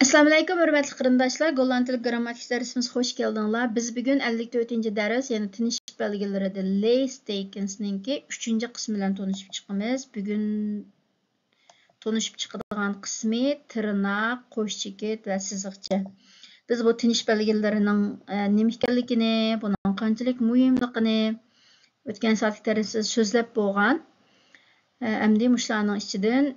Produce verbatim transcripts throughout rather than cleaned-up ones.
ئەسسالامۇئەلەيكۇم، ھۆرمەتلىك قېرىنداشلار! گوللاند تىلى گىرامماتىكىسى دەرسىمىزگە خۇش كەلدىڭلار. بىز بۈگۈن ئەللىك تۆتىنچى دەرس، يەنى تىنىش بەلگىلىرىدە لېيستېكېنسنىڭكى ئۈچىنچى قىسمى بىلەن تونۇشۇپ چىقىمىز. بۈگۈن تونۇشۇپ چىقىدىغان قىسمى تىرناق، قوش چېكىت ۋە سىزىقچە. بىز بۇ تىنىش بەلگىلىرىنىڭ، ئە، نېمە ئىكەنلىكىنى، بۇنىڭ قانچىلىك مۇھىملىقىنى ئۆتكەن سائەتلىك دەرسىمىزدە سۆزلەپ بولغان. ئە، ئەمدى مۇشۇلارنىڭ ئىچىدىن،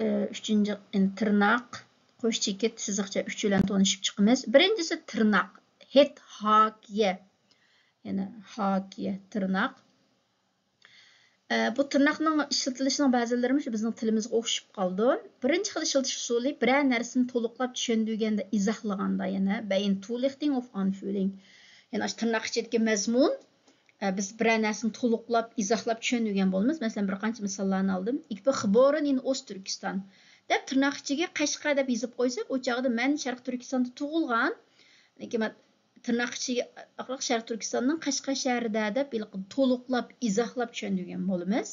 ئە، ئۈچىنچى، يەنى تىرناق، قوش چېكىت، سىزىقچە ئۈچ بىلەن تونۇشۇپ چىقىمىز. بىرىنچىسى تىرناق. ھېت ھاكىيە. يەنى ھاكىيە، تىرناق. ئە، بۇ تىرناقنىڭ ئىشلىتىلىشىنىڭ بەزىلىرى مۇشۇ بىزنىڭ تىلىمىزغا ئوخشىشىپ قالىدۇ. بىرىنچى خىل ئىشلىتىش ئۇسۇلى بىرەر نەرسىنى تولۇقلاپ چۈشەندۈرگەندە، ئىزاھلىغاندا، يەنى بەين تۇلىختىڭ ئوف ئانفۈلىڭ. يەنى ئاشۇ تىرناق ئىچىدىكى مەزمۇن، ئە، بىز بىرەر نەرسىنى تولۇقلاپ، ئىزاھلاپ چۈشەندۈرگەن بولىمىز. مەسىلەن، بىر قانچە مىساللارنى ئالدىم. Ich bin geboren in Osttürkistan دەپ تىرناق ئىچىگە قەشقەر دەپ يېزىپ قويساق، ئۇ چاغدا مەن شەرقىي تۈركىستاندا تۇغۇلغان، لېكىن مەن تىرناق ئىچىگە ئارقىلىق شەرقىي تۈركىستاننىڭ قەشقەر شەھىرىدە دەپ ھېلىقى تولۇقلاپ، ئىزاھلاپ چۈشەندۈرگەن بولىمىز.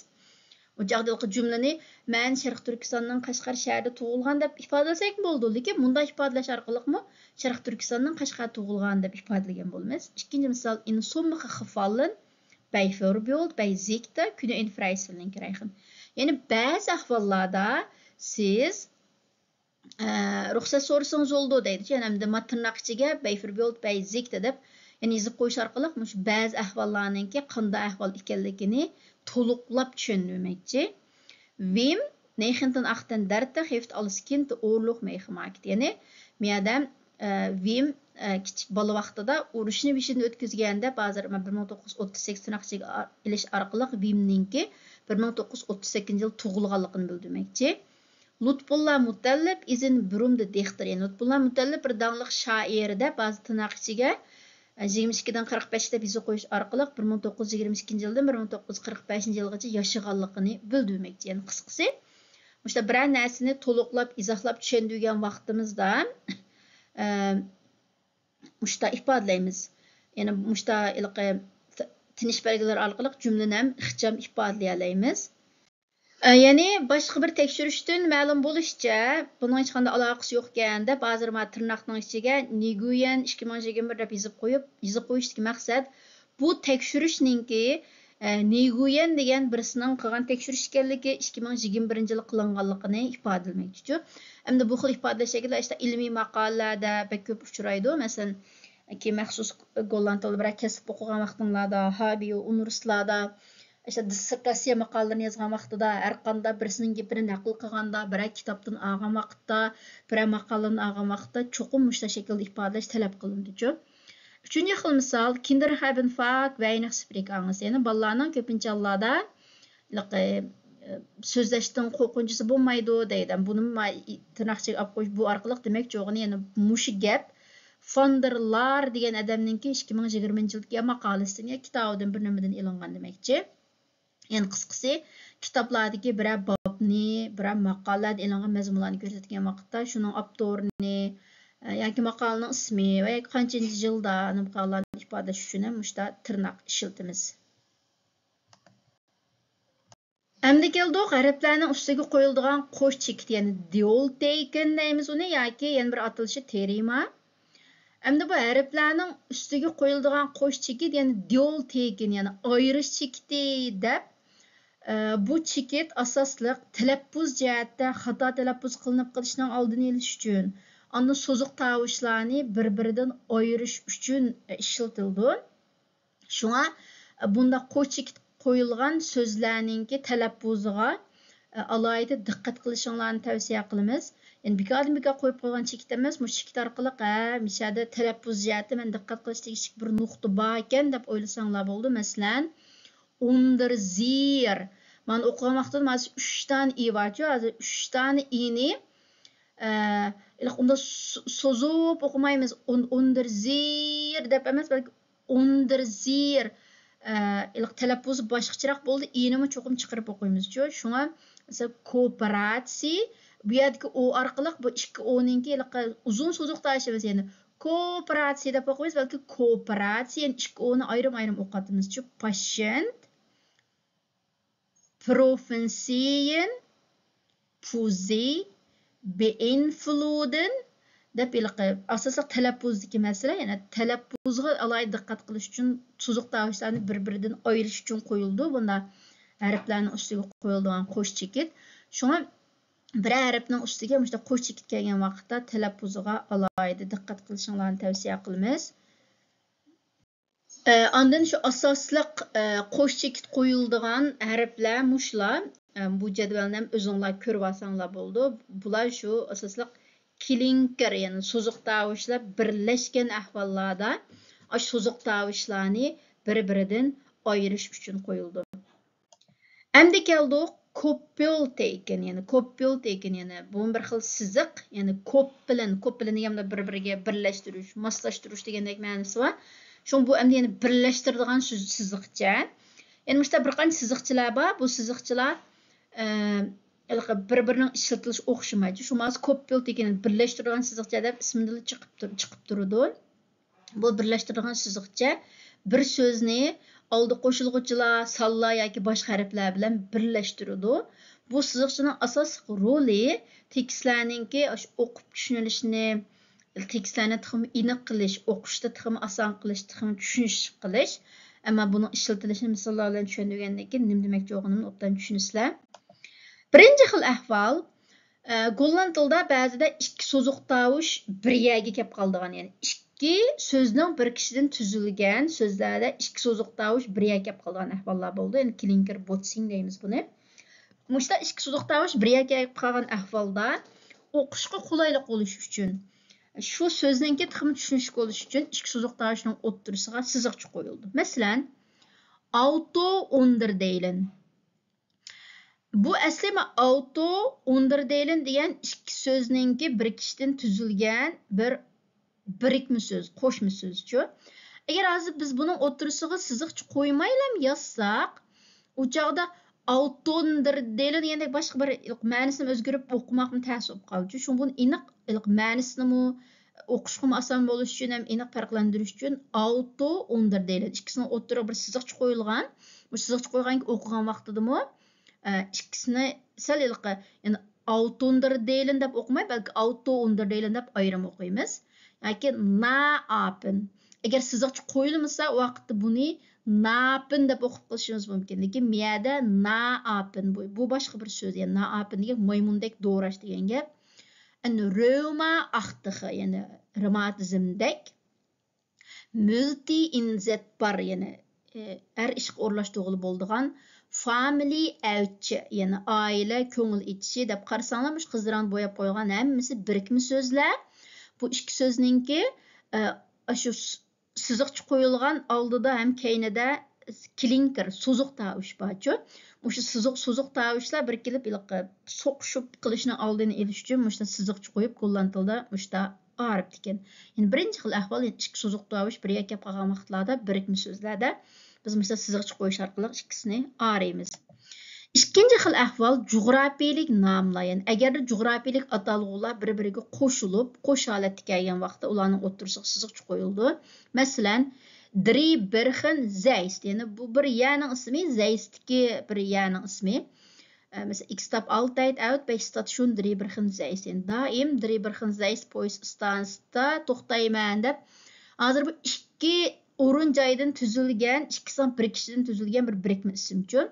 ئۇ چاغدا ھېلىقى جۈملىنى مەن شەرقىي تۈركىستاننىڭ قەشقەر شەھىرىدە تۇغۇلغان دەپ ئىپادىلىسەكمۇ بولىدۇ، لېكىن مۇنداق ئىپادىلەش ئارقىلىقمۇ شەرقىي تۈركىستاننىڭ قەشقەردە تۇغۇلغان دەپ ئىپادىلىگەن بولىمىز. ئىككىنچى مىسال، in sommige gevallen bijvoorbeeld bij ziekte kunnen in vrijstelling krijgen. يەنى بەزى ئەھۋاللاردا سىز ئە، رۇخسەت سورىسىڭىز بولىدۇ دەيدۇ. يەنى ئەمدى ما تىرناق ئىچىگە بەيفېربيولد بەي زىكتە دەپ، يەنى يېزىپ قويۇش ئارقىلىق مۇشۇ بەزى ئەھۋاللارنىڭكى قانداق ئەھۋال ئىكەنلىكىنى تولۇقلاپ چۈشەندۈرمەكچى. Wim negentien achtendertig heeft als kind de oorlog meegemaakt. يەنى مۇ يەردە، ئە، ۋىم، ئە، كىچىك بالا ۋاقتىدا ئۇرۇشنى بېشىدىن ئۆتكۈزگەن دەپ، ھازىر مەن بىر مىڭ توققۇز يۈز ئوتتۇز سەككىز تىرناق ئىچىگە ئېلىش ئارقىلىق ۋىمنىڭكى بىر مىڭ توققۇز يۈز ئوتتۇز سەككىنچى يىل تۇغۇلغانلىقىنى بىلدۈرمەكچى. Lutfullah Mutallib ist ein berühmter. يەنى لۇتپۇللا مۇتەللىپ بىر داڭلىق شائىر دەپ، ھازىر تىرناق ئىچىگە، ئە، يىگىرمە ئىككىدىن قىرىق بەش دەپ يېزىپ قويۇش ئارقىلىق بىر مىڭ توققۇز يۈز يىگىرمە ئىككىنچى يىلدىن بىر مىڭ توققۇز يۈز قىرىق بەشىنچى يىلغىچە ياشىغانلىقىنى بىلدۈرمەكچى. يەنى قىسقىسى، مۇشۇنداق بىرەر نەرسىنى تولۇقلاپ، ئىزاھلاپ چۈشەندۈرگەن ۋاقتىمىزدا، ئە، مۇشۇنداق ئىپادىلەيمىز. يەنى مۇشۇنداق ھېلىقى ت-، تىنىش بەلگىلىرى ئارقىلىق جۈملىنى ھەم ئىخچام ئىپادىلىيەلەيمىز. ئە، يەنى باشقا بىر تەكشۈرۈشتىن مەلۇم بولۇشىچە، بۇنىڭ ھېچقانداق ئالاقىسى يوقكەن دەپ، ھازىر مانا تىرناقنىڭ ئىچىگە نىگۇيەن ئىككى مىڭ يىگىرمە بىر دەپ يېزىپ قويۇپ، يېزىپ قويۇشتىكى مەقسەت، بۇ تەكشۈرۈشنىڭكى، ئە، نىگۇيەن دېگەن بىرسىنىڭ قىلغان تەكشۈرۈش ئىكەنلىكى، ئىككى مىڭ يىگىرمە بىرىنچى يىلى قىلىنغانلىقىنى ئىپادىلىمەكچىچۇ. ئەمدى بۇ خىل ئىپادىلەش شەكلى ئىشتا ئىلمىي ماقالىلەردە بەك كۆپ ئۇچرايدۇ. مەسىلەن، كېيىن مەخسۇس گوللاند تىلىدا بىرەر كەسىپ ئوقۇغان ۋاقتىڭلاردا، ھابىي ئۇنىۋېرسىتېتلاردا، ئىشتا دىسسېرتاتسىيە ماقالىلىرىنى يازغان ۋاقتىدا، ھەر قانداق بىرسىنىڭ گېپىنى نەقىل قىلغاندا، بىرەر كىتابتىن ئالغان ۋاقىتتا، بىرەر ماقالىدىن ئالغان ۋاقىتتا چوقۇم مۇشۇنداق شەكىلدە ئىپادىلەش تەلەپ قىلىنىدۇچۇ. ئۈچىنچى خىل مىسال، Kinder haben vaak weinig spreekangst. يەنى بالىلارنىڭ كۆپىنچە ھاللاردا ھېلىقى، ئە، سۆزلەشتىن قورقۇنچىسى بولمايدۇ دەيدۇ. بۇنى ما-، تىرناق ئىچىگە ئاپ قويۇش بۇ ئارقىلىق دېمەكچى بولغىنى يەنە مۇشۇ گەپ. فاندېرلار دېگەن ئادەمنىڭكى ئىككى مىڭ يىگىرمىنچى يىلدىكى يا ماقالىسىدىن يا كىتابىدىن بىر نېمىدىن ئېلىنغان دېمەكچى. يەنى قىسقىسى، كىتابلاردىكى بىرەر بابنى، بىرەر ماقالىلەردىن ئېلىنغان مەزمۇنلارنى كۆرسەتكەن ۋاقىتتا، شۇنىڭ ئاپتورىنى، ئە، ياكى ماقالىنىڭ ئىسمى ۋە ياكى قانچىنچى يىلدا ماقالىلەرنى ئىپادىلەش ئۈچۈن ھەم مۇشۇنداق تىرناق ئىشلىتىمىز. ئەمدى كەلدۇق ھەرپلەرنىڭ ئۈستىگە قويۇلىدىغان قوش چېكىت، يەنى دېئولتېيكېن دەيمىز ئۇنى، ياكى يەنە بىر ئاتىلىشى تېرىما. ئەمدى بۇ ھەرپلەرنىڭ ئۈستىگە قويۇلىدىغان قوش چېكىت، يەنى دېئولتېيكېن، يەنى ئايرىش چېكىتى دەپ، ئە، بۇ چېكىت ئاساسلىق تەلەپپۇز جەھەتتە خاتا تەلەپپۇز قىلىنىپ قېلىشنىڭ ئالدىنى ئېلىش ئۈچۈن، ئاندىن سوزۇق تاۋۇشلارنى بىر-بىرىدىن ئايرىش ئۈچۈن ئىشلىتىلىدۇ. شۇڭا بۇنداق قوش چېكىت قويۇلغان سۆزلەرنىڭكى تەلەپپۇزىغا، ئە، ئالاھىدە دىققەت قىلىشىڭلارنى تەۋسىيە قىلىمىز. يەنى بىكاردىن بىكار قويۇپ قويغان چېكىت ئەمەس، مۇشۇ چېكىت ئارقىلىق، ھە، مۇشۇ يەردە تەلەپپۇز جەھەتتە مەن دىققەت قىلىش تېگىشلىك بىر نۇقتا باركەن دەپ ئويلىساڭلار بولىدۇ. مەسىلەن، ئۇندېرزېر. مانا ئوقۇغان ۋاقتىدا مانا ئۈچ دانە ئى بارچۇ، ھازىر ئۈچ دانە ئىنى، ئە، ئۇنداق سو-، سوزۇپ ئوقۇمايمىز. ئۇن-، ئۇندېرزېر دەپ ئەمەس، بەلكى ئۇندېرزېر، ئە، ھېلىقى تەلەپپۇزى باشقىچىراق بولدى، ئىنىمۇ چوقۇم چىقىرىپ ئوقۇيمىزچۇ. شۇڭا، مەسىلەن، كوپېراتسىي، بۇ يەردىكى ئو ئارقىلىق بۇ ئىككى ئونىڭكى ھېلىقى ئۇزۇن سوزۇق تاۋۇشى ئەمەس، يەنى كوپېراتسىي دەپ ئوقۇيمىز، بەلكى كوپېراتسىي، يەنى ئىككى ئونى ئايرىم-ئايرىم ئوقۇۋاتىمىزچۇ. پاشېنت، پروفېنسىيېن، پۇزى، بېئېنفلۇدېن، دەپ ھېلىقى ئاساسلىق تەلەپپۇزدىكى مەسىلە، يەنى تەلەپپۇزغا ئالاھىدە دىققەت قىلىش ئۈچۈن سوزۇق تاۋۇشلارنى بىر-بىرىدىن ئايرىش ئۈچۈن قويۇلىدۇ. بۇندا ھەرپلەرنىڭ ئۈستىگە قويۇلىدىغان قوش چېكىت. شۇڭا بىرەر ھەرپنىڭ ئۈستىگە مۇشۇنداق قوش چېكىت كەلگەن ۋاقىتتا تەلەپپۇزىغا ئالاھىدە دىققەت قىلىشىڭلارنى تەۋسىيە قىلىمىز. ئە، ئاندىن شۇ ئاساسلىق، ئە، قوش چېكىت قويۇلىدىغان ھەرپلەر مۇشۇلار. ئە، بۇ جەدۋەلنى ھەم ئۆزۈڭلار كۆرۈۋالساڭلار بولىدۇ. بۇلار شۇ ئاساسلىق كلىنكېر، يەنى سوزۇق تاۋۇشلار بىرلەشكەن ئەھۋاللاردا، ئاشۇ سوزۇق تاۋۇشلارنى بىر-بىرىدىن ئايرىش ئۈچۈن قويۇلىدۇ. ئەمدى كەلدۇق كوپپېلتېيكېن، يەنى كوپپېلتېيكېن، يەنى بۇمۇ بىر خىل سىزىق، يەنى كوپپېلېن، كوپپېلېن دېگەندە بىر-بىرىگە بىرلەشتۈرۈش، ماسلاشتۇرۇش دېگەندەك مەنىسى بار. شۇڭا بۇ ئەمدى يەنە بىرلەشتۈرىدىغان سىز-، سىزىقچە. يەنى مۇشۇنداق بىر قانچە سىزىقچىلار بار. بۇ سىزىقچىلار، ئە، ھېلىقى بىر-بىرىنىڭ ئىشلىتىلىش ئوخشىمايدۇ. شۇڭا كوپپېلتېيكېن بىرلەشتۈرىدىغان سىزىقچە دەپ ئىسمىدىلا چىقىپ تۇر-، چىقىپ تۇرىدۇ. بۇ بىرلەشتۈرىدىغان سىزىقچە بىر سۆزنى ئالدى قوشۇلغۇچىلار، سانلار ياكى باشقا ھەرپلەر بىلەن بىرلەشتۈرىدۇ. بۇ سىزىقچىنىڭ ئاساسلىق رولى تېكىستلەرنىڭكى ئاشۇ ئوقۇپ چۈشىنىلىشىنى، تېكىستلەرنى تېخىمۇ ئېنىق قىلىش، ئوقۇشتا تېخىمۇ ئاسان قىلىش، تېخىمۇ چۈشىنىشلىك قىلىش. ئەمما بۇنىڭ ئىشلىتىلىشىنى مىساللار بىلەن چۈشەندۈرگەندىن كېيىن نېمە دېمەكچى بولغىنىمنى ئوبدان چۈشىنىسىلەر. بىرىنچى خىل ئەھۋال، ئە، گوللاند تىلىدا بەزىدە ئىككى سوزۇق تاۋۇش بىر يەرگە كەپ قالىدىغان، يەنى ئىككى سۆزنىڭ بىر كىشىدىن تۈزۈلگەن سۆزلەردە ئىككى سوزۇق تاۋۇش بىر يەرگە كەپ قالىدىغان ئەھۋاللار بولىدۇ. يەنى كلىنكېر بوتسىڭ دەيمىز بۇنى. مۇشۇنداق ئىككى سوزۇق تاۋۇش بىر يەرگە كەپ قالغان ئەھۋالدا ئوقۇشقا قولايلىق بولۇش ئۈچۈن، شۇ سۆزنىڭكى تېخىمۇ چۈشىنىشلىك بولۇش ئۈچۈن ئىككى سوزۇق تاۋۇشنىڭ ئوتتۇرىسىغا سىزىقچە قويۇلىدۇ. مەسىلەن، ئاۋتو ئوندېردېيلېن. بۇ ئەسلى ما-، ئاۋتو ئوندېردېيلېن دېگەن ئىككى سۆزنىڭكى بىر كىشىدىن تۈزۈلگەن بىر بىرىكمە سۆز، قوشما سۆزچۇ. ئەگەر ھازىر بىز بۇنىڭ ئوتتۇرىسىغا سىزىقچە قويمايلا يازساق، ئۇ چاغدا ئاۋتو ئوندېردېيلېن دېگەندەك باشقا بىر مەنىسىنى ئۆزگىرىپ ئوقۇماقمۇ تەس بولۇپ قالىدۇ. شۇڭا بۇنى ئېنىق، ئېنىق مەنىسىنىمۇ ئوقۇشقىمۇ ئاسان بولۇش ئۈچۈن ھەم ئېنىق پەرقلەندۈرۈش ئۈچۈن ئاۋتو ئوندېردېيلېن ئىككىسىنىڭ ئوتتۇرىغا بىر سىزىقچە قويۇلغان. بۇ سىزىقچە قويغان ئوقۇغان ۋاقتىدىمۇ، ئە، ئىككىسىنى سەل ھېلىقى، يەنى ئاۋتو ئوندېردېيلېن دەپ ئوقۇماي، بەلكى ئاۋتو ئوندېردېيلېن دەپ ئايرىم ئوقۇيمىز. ياكى نا ئاپىن. ئەگەر سىزىقچە قويۇلمىسا، ئۇ ۋاقىتتا بۇنى ناپىن دەپ ئوقۇپ قېلىشىمىز مۇمكىن. لېكىن مۇ يەردە نا ئاپىن. بۇ، بۇ باشقا بىر سۆز. يەنى نا ئاپىن دېگەن مايمۇندەك دوراش دېگەن گەپ. ئەن رېۋما ئاختىخى، يەنى رېماتىزمدەك. مۈلتى ئىنزېتبار، يەنى، ئە، ئەر ئىشقا ئورۇنلاشتۇرغىلى بولىدىغان، فامىلى ئەۋچى، يەنى ئائىلە كۆڭۈل ئېچىشى دەپ قارىساڭلار، مۇشۇ قىزلىرىڭدا بوياپ قويغان ھەممىسى بىرىكمە سۆزلەر. بۇ ئىككى سۆزنىڭكى، ئە، ئاشۇ س-، سىزىقچە قويۇلغان ئالدىدا ھەم كەينىدە كلىنكېر، سوزۇق تاۋۇش بارچۇ. مۇشۇ سىزىق، سوزۇق تاۋۇشلار بىر كېلىپ ھېلىقى سوقۇشۇپ قېلىشنىڭ ئالدىنى ئېلىش ئۈچۈن مۇشۇنداق سىزىقچە قويۇپ، گوللاند تىلىدا مۇشۇنداق ئايرىپتىكەن. يەنى بىرىنچى خىل ئەھۋال، يەنى ئىككى سوزۇق تاۋۇش بىر يەرگە كەپ قالغان ۋاقىتلاردا بىرىكمە سۆزلەردە بىز مۇشۇنداق سىزىقچە قويۇش ئارقىلىق ئىككىسىنى ئايرىيمىز. ئىككىنچى خىل ئەھۋال جۇغراپىيىلىك ناملار، يەنى ئەگەردە جۇغراپىيىلىك ئاتالغۇلار بىر-بىرىگە قوشۇلۇپ، قوش ھالەتتە كەلگەن ۋاقىتتا ئۇلارنىڭ ئوتتۇرىسىغا سىزىقچە قويۇلىدۇ. مەسىلەن، درىبرخن زەيست، يەنى بۇ بىر يەرنىڭ ئىسمى، زەيستتىكى بىر يەرنىڭ ئىسمى. ئە، مەسىلەن، ئىك ستاپ ئالتايت ئەۋت بەش ستاتشۇن درىبرخن زەيست، يەنى دائىم درىبرخن زەيست پويىز ئىستانسىسىدا توختايمەن دەپ. ھازىر بۇ ئىككى ئورۇن جايدىن تۈزۈلگەن، ئىككىسىنىڭ بىر كىشىدىن تۈزۈلگەن بىر بىرىكمە ئىسىمچۇ.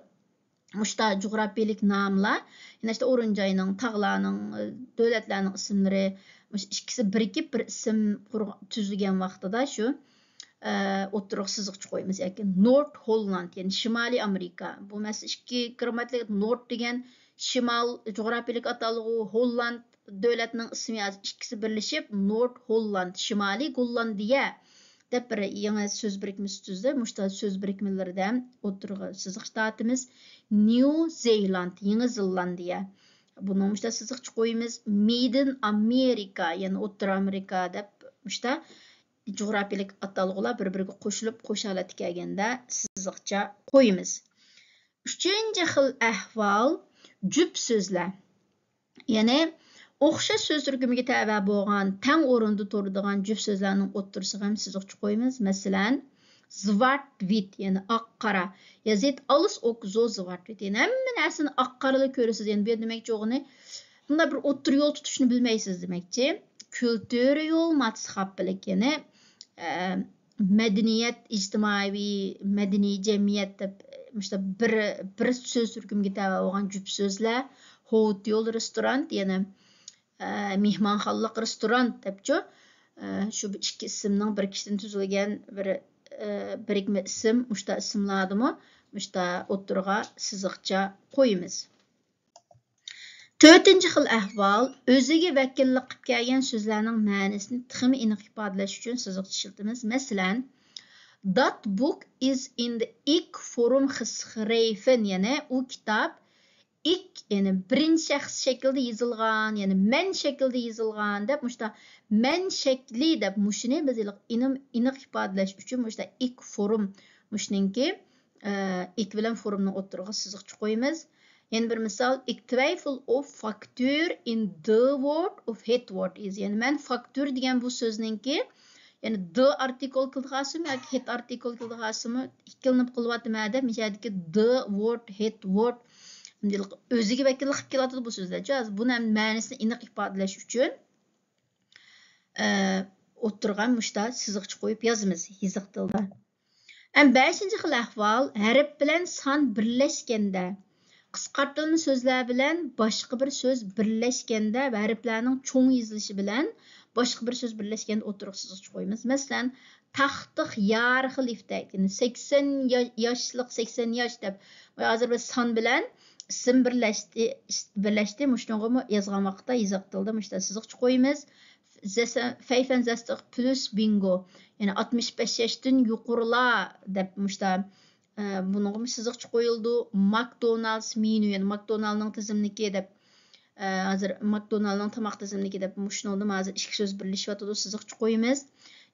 مۇشتا جۇغراپىيىلىك ناملار، يەنە ئىشتە ئورۇن جاينىڭ، تاغلارنىڭ، دۆلەتلەرنىڭ ئىسىملىرى، مۇشۇ ئىككىسى بىرىكىپ بىر ئىسىم قۇرغا-، تۈزۈلگەن ۋاقتىدا شۇ، ئە، ئوتتۇرىغا سىزىقچە قويىمىز. ياكى نورت ھوللاند، يەنى شىمالىي ئامېرىكا. بۇ مەسىلە ئىككى گىرامماتىكا نورت دېگەن شىمال جۇغراپىيىلىك ئاتالغۇ، ھوللاند دۆلەتنىڭ ئىسمى، ھازىر ئىككىسى بىرلىشىپ نورت ھوللاند، شىمالىي گوللاندىيە دەپ بىر يېڭى سۆز بىرىكمىسى تۈزدى. مۇشتا سۆز بىرىكمىلىرىدە ئوتتۇرىغا سىزىقچە تارتىمىز. نيۇ زېيلاند، يېڭى زېلاندىيە. بۇنىڭ مۇشتا سىزىقچە قويىمىز. مىدىل ئامېرىكا، يەنى ئوتتۇرا ئامېرىكا دەپ مۇشتا جۇغراپىيىلىك ئاتالغۇلار بىر-بىرىگە قوشۇلۇپ، قوش ھالەتتە كەلگەندە سىزىقچە قويىمىز. ئۈچىنچى خىل ئەھۋال جۈپ سۆزلەر. يەنى ئوخشاش سۆز تۈركۈمىگە تەۋە بولغان، تەڭ ئورۇندا تۇرىدىغان جۈپ سۆزلەرنىڭ ئوتتۇرىسىغا ھەم سىزىقچە قويىمىز. مەسىلەن، زۋارت ۋىت، يەنى ئاق قارا. يا زېت ئالىس ئوك زو زۋارت ۋىت. يەنى ھەممە نەرسىنى ئاق قارىلا كۆرىسىز. يەنى بۇ يەردە دېمەكچى بولغىنى، بۇنداق بىر ئوتتۇرا يول تۇتۇشنى بىلمەيسىز دېمەكچى. كۈلتۈرىيول ماتىسخاپپىلىك، يەنى، ئە، مەدەنىيەت، ئىجتىمائىي، مەدەنىي جەمئىيەت دەپ، مۇشۇنداق بىر، بىر سۆز تۈركۈمگە تەۋە بولغان جۈپ سۆزلەر، ھوتېل، رېستوران، يەنى، ئە، مېھمانخانىلىق رېستوران دەپچۇ. ئە، شۇ ئىككى ئىسىمنىڭ بىرىكىشىدىن تۈزۈلگەن بىر، ئە، بىرىكمە ئىسىم، مۇشۇنداق ئىسىملاردىمۇ مۇشۇنداق ئوتتۇرىغا سىزىقچە قويىمىز. تۆتىنچى خىل ئەھۋال، ئۆزىگە ۋەكىللىك قىلىپ كەلگەن سۆزلەرنىڭ مەنىسىنى تېخىمۇ ئېنىق ئىپادىلەش ئۈچۈن سىزىقچە ئىشلىتىمىز. مەسىلەن، Dat boek is in de ik-vorm geschreven، يەنى ئۇ كىتاب ئىك، يەنى بىرىنچى شەخس شەكلىدە يېزىلغان، يەنى مەن شەكلىدە يېزىلغان دەپ مۇشتا مەن شەكلى دەپ مۇشۇنى بىز ئېنىق، ئېنىق ئىپادىلەش ئۈچۈن مۇشتا ئىك فورم، مۇشۇنىڭكى ئىك بىلەن فورمنىڭ ئوتتۇرىغا سىزىقچە قويىمىز. يەنە بىر مىسال، ik twijfel of facteur in de woord of het woord is. يەنى مەن فاكتور دېگەن بۇ سۆزنىڭكى، يەنى د ئارتىكل كېلىدىغانسىمۇ ياكى هېت ئارتىكل كېلىدىغانسىمۇ ئىككىلىنىپ قىلىۋاتىمەن دەپ، مىشەدىكى د ۋورد، ھېت ۋورد ئۆزىگە ۋەكىللىك قىلىپ كېلىۋاتىدۇ بۇ سۆزلەرچۇ. ھازىر بۇنى مەنىسىنى ئېنىق ئىپادىلەش ئۈچۈن، ئە، ئوتتۇرىغا مۇشتا سىزىقچە قويۇپ يازىمىز يېزىق تىلدا. ئەم بەشىنچى خىل ئەھۋال، ھەرپ بىلەن سان بىرلەشكەندە، قىسقارتىلما سۆزلەر بىلەن باشقا بىر سۆز بىرلەشكەندە ۋە ھەرپلەرنىڭ چوڭ يېزىلىشى بىلەن باشقا بىر سۆز بىرلەشكەندە ئوتتۇرىغا سىزىقچە قويىمىز. مەسىلەن، تاختىق يارخلىفتەك، يەنى سەكسەن يا-، ياشلىق، سەكسەن ياش دەپ، ھازىر بىر سان بىلەن ئىسىم بىرلەشتى، بىرلەشتى. مۇشۇنىڭغىمۇ يازغان ۋاقىتتا يېزىق تىلدا مۇشۇنداق سىزىقچە قويىمىز. فەيفەنزەستىق پلۇس بىنگو، يەنى ئاتمىش بەش ياشتىن يۇقىرىلار دەپ مۇشتا، ئە، بۇنىڭغىمۇ سىزىقچە قويۇلىدۇ. ماكدونالدس مېنۇ، يەنى ماكدونالدنىڭ تىزىملىكى دەپ، ئە، ھازىر ماكدونالدنىڭ تاماق تىزىملىكى دەپ مۇشۇنىڭدا ھازىر ئىككى سۆز بىرلىشىۋاتىدۇ، سىزىقچە قويىمىز.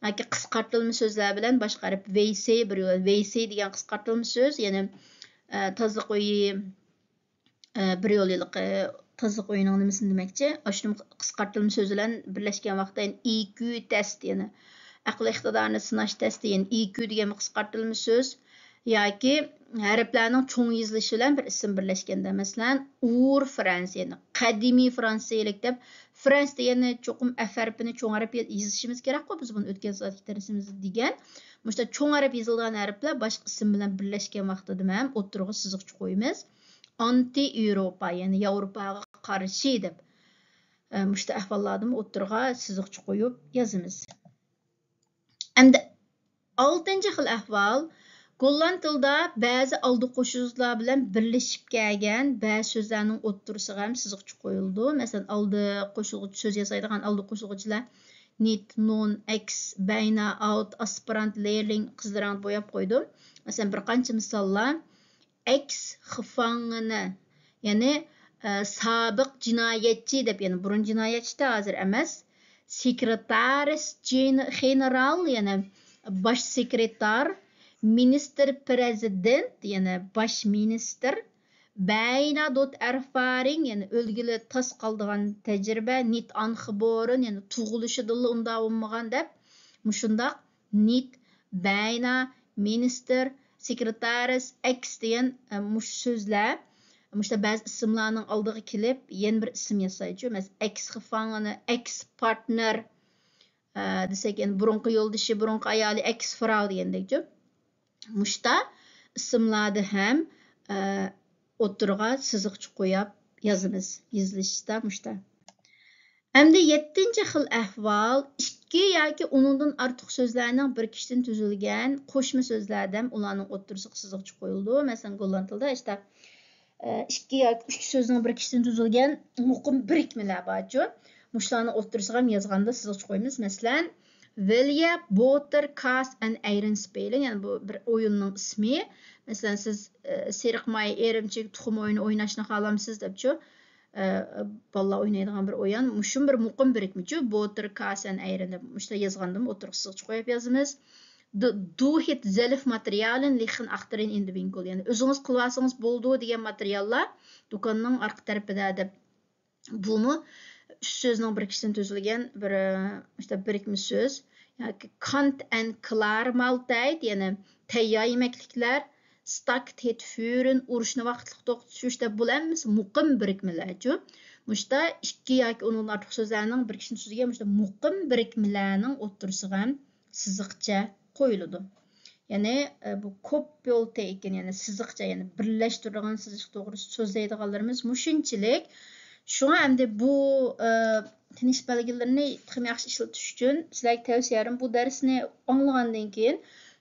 ياكى قىسقارتىلما سۆزلەر بىلەن باشقا ھەرپ، ۋېيسېي بىر يول، ۋېيسېي دېگەن قىسقارتىلما سۆز، يەنى، ئە، تازىلىق ئۆيى، ئە، بىر يول ھېلىقى تازىلىق ئۆيىنىڭ نېمىسىنى دېمەكچى. ئاشۇنىمۇ قىسقارتىلما سۆز بىلەن بىرلەشكەن ۋاقىتتا، يەنى ئىكيۇ تېست، يەنى ئەقلىي ئىقتىدارنى سىناش تېستى، يەنى ئىكيۇ دېگەن قىسقارتىلما سۆز ياكى ھەرپلەرنىڭ چوڭ يېزىلىشى بىلەن بىر ئىسىم بىرلەشكەندە، مەسىلەن، ئۇر فرانس، يەنى قەدىمىي فرانسىيىلىك دەپ، فرانس دېگەننى چوقۇم ئەف ھەرپىنى چوڭ ھەرپ يېزىشىمىز كېرەكقۇ، بىز بۇنى ئۆتكەن سائەتتىكى دەرسىمىزدە دېگەن. مۇشۇنداق چوڭ ھەرپ يېزىلىدىغان ھەرپلەر باشقا ئىسىم بىلەن بىرلەشكەن ۋاقتىدا ھەم ئوتتۇرىغا سىزىقچە قويىمىز. ئانتى ئېۋروپا، يەنى ياۋروپاغا قارشى دەپ، ئە، مۇشۇنداق ئەھۋاللاردىمۇ ئوتتۇرىغا سىزىقچە قويۇپ يازىمىز. ئەمدى ئالتىنچى خىل ئەھۋال، گوللاند تىلىدا بەزى ئالدى قوشۇلغۇچىلار بىلەن بىرلىشىپ كەلگەن بەزى سۆزلەرنىڭ ئوتتۇرىسىغا ھەم سىزىقچە قويۇلىدۇ. مەسىلەن، ئالدى قوشۇلغۇچى، سۆز ياسايدىغان ئالدى قوشۇلغۇچىلار نىت، نون، ئەكس، بەينا، ئاۋت، ئاسپىرانت، لېرلىڭ، قىزىل رەڭدە بوياپ قويدۇم. مەسىلەن، بىر قانچە مىساللار. ئەكس خىفاڭىنى، يەنى، ئە، سابىق جىنايەتچى دەپ، يەنى بۇرۇن جىنايەتچى، ھازىر ئەمەس. سېكرېتارىس جېن-، خېنېرال، يەنى باش سېكرېتار. مىنىستىر پرېزىدېنت، يەنى باش مىنىستىر. بەينا دوت ئەرفارىڭ، يەنى ئۆلگىلى تاس قالىدىغان تەجرىبە. نىت ئانخبورېن، يەنى تۇغۇلۇشىدىنلا ئۇنداق بولمىغان دەپ، مۇشۇنداق نىت، بەينا، مىنىستىر، سېكرېتارىس، ئەكس دېگەن، ئە، مۇشۇ سۆزلەر، مۇشۇنداق بەزى ئىسىملارنىڭ ئالدىغا كېلىپ، يەنە بىر ئىسىم ياسايچۇ. مەسىلەن، ئەكس خىفاڭىنى، ئەكس پارتنېر، ئە، دېسەك، يەنى بۇرۇنقى يولدىشى، بۇرۇنقى ئايالى، ئەكس فراۋ دېگەندەكچۇ. مۇشتا ئىسىملاردا ھەم، ئە، ئوتتۇرىغا سىزىقچە قويۇپ يازىمىز. يېزىلىشتا مۇشتا. ئەمدى يەتتىنچى خىل ئەھۋال، ئىككى ياكى ئۇنىڭدىن ئارتۇق سۆزلەرنىڭ بىرىكىشىدىن تۈزۈلگەن قوشما سۆزلەردە ئۇلارنىڭ ئوتتۇرىسىغا سىزىقچە قويۇلىدۇ. مەسىلەن، گوللاند تىلىدا ئىشتە، ئە، ئىككى ياكى ئۈچ سۆزنىڭ بىرىكىشىدىن تۈزۈلگەن مۇقىم بىرىكمىلەر بارچۇ. مۇشۇلارنىڭ ئوتتۇرىسىغا ھەم يازغاندا سىزىقچە قويىمىز. مەسىلەن، ۋىليە بوتېر كاس ئەن ئەيرېن سپېلىن، يەنى بۇ بىر ئويۇننىڭ ئىسمى. مەسىلەن، سىز، ئە، سېرىق ماي ئېرىمچىك تۇخۇم ئويۇنى ئويناشنى خالامسىز دەپچۇ. ئە، بالىلار ئوينايدىغان بىر ئويۇن. مۇشۇمۇ بىر مۇقىم بىرىكمىچۇ. بوتېر كاس ئەن ئەيرېن دەپ مۇشۇنداق يازغاندىمۇ ئوتتۇرىغا سىزىقچە قويۇپ يازىمىز. دۇ، دۇ ھېت زېلف ماتېرىيالىن لىخىن ئاختىرىن ئىن دە ۋىنكول. يەنى ئۆزىڭىز قىلىۋالسىڭىز بولىدۇ دېگەن ماتېرىياللار دۇكاننىڭ ئارقا تەرىپىدە دەپ. بۇمۇ ئۈچ سۆزنىڭ بىرىكىشىدىن تۈزۈلگەن بىر، ئە، مۇشۇنداق بىرىكمە سۆز. ياكى كانت ئەن كلار مالتايت، يەنى تەييار يېمەكلىكلەر. ستاكت ھېت فۈرۈن، ئۇرۇشنى ۋاقىتلىق توختىتىش دەپ، بۇلار ھەممىسى مۇقىم بىرىكمىلەرچۇ. مۇشتا ئىككى ياكى ئۇنىڭدىن ئارتۇق سۆزلەرنىڭ بىرىكىشىنى تۈزگەن مۇشتا مۇقىم بىرىكمىلەرنىڭ ئوتتۇرىسىغا ھەم سىزىقچە قويۇلىدۇ. يەنى، ئە، بۇ كوپيولتېيكېن، يەنى سىزىقچە، يەنى بىرلەشتۈرۈلگەن سىزىق توغرىسىدا سۆزلەيدىغانلىرىمىز مۇشۇنچىلىك. شۇڭا ئەمدى بۇ، ئە، تىنىش بەلگىلىرىنى تېخىمۇ ياخشى ئىشلىتىش ئۈچۈن سىلەرگە تەۋسىيەم بۇ دەرسنى ئاڭلىغاندىن كېيىن،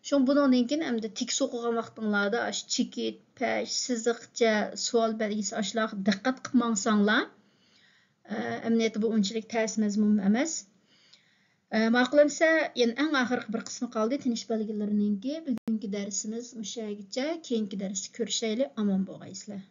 شۇڭا بۇنىڭدىن كېيىن ئەمدى تېكىست ئوقۇغان ۋاقتىڭلاردا ئاشۇ چېكىت، پەش، سىزىقچە، سوئال بەلگىسى ئاشۇلارغا دىققەت قىلىپ ماڭساڭلار، ئە، ئەمەلىيەتتە بۇ ئۇنچىلىك تەس مەزمۇن ئەمەس. ئە، ماقۇل ئەمسە، يەنە ئەڭ ئاخىرقى بىر قىسمى قالدى، تىنىش بەلگىلىرىنىڭكى. بۈگۈنكى دەرسىمىز مۇشۇ يەرگىچە. كېيىنكى دەرستە كۆرۈشەيلى. ئامان بولغايسىلەر.